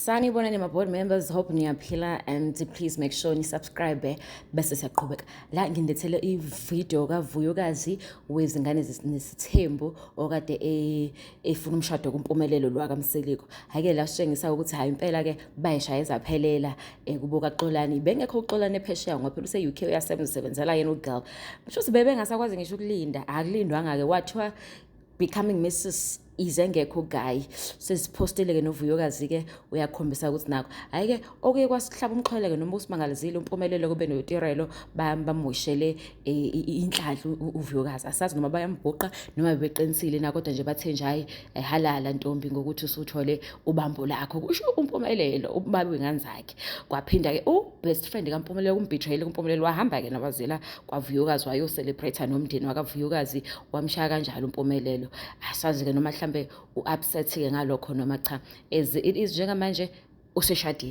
Sanibonani ma-board members, hope niyaphila and please make sure ni-subscribe bese siyaqhubeka. La ngindethele i-video kaVuyokazi wezingane nesithembu okade efuna umshado kuMpumelelo lwakaMseleku. Hhayi-ke la sitshengisa ukuthi hhayi impela-ke bayishaya ezaphelela kubo kaXolani. Bengekho uXolani phesheya ngoba phela use-UK uyasebenza, usebenzela yena u-girl. Kusho ukuthi bebengasakwazi ngisho ukulinda, akulindwanga-ke, kwathiwa becoming Mrs ize engekho guy. Sesiphostile-ke noVuyokazi-ke uyakhombisa ukuthi nakho hhayi-ke okuye kwasihlaba umxhwele-ke noma usimangalizile uMpumelelo kube noTirelo bamushele inhlanhla uVuyokazi. Asazi noma bayambhuqa noma bebeqinisile na, kodwa nje bathe nje hhayi, halala ntombi ngokuthi usuthole ubambo lakho, kusho uMpumelelo ubaba wey'ngane zakhe. Kwaphinda-ke u-best friend kaMpumelelo kumbetrayele kuMpumelelo, wahamba-ke nabazela kwaVuyokazi wayo-celebrate nomndeni wakaVuyokazi, wamshaya kanjalo uMpumelelo. Asazi-ke noma mhlambe u-upset-ke ngalokho noma cha. As it is njengamanje useshadile.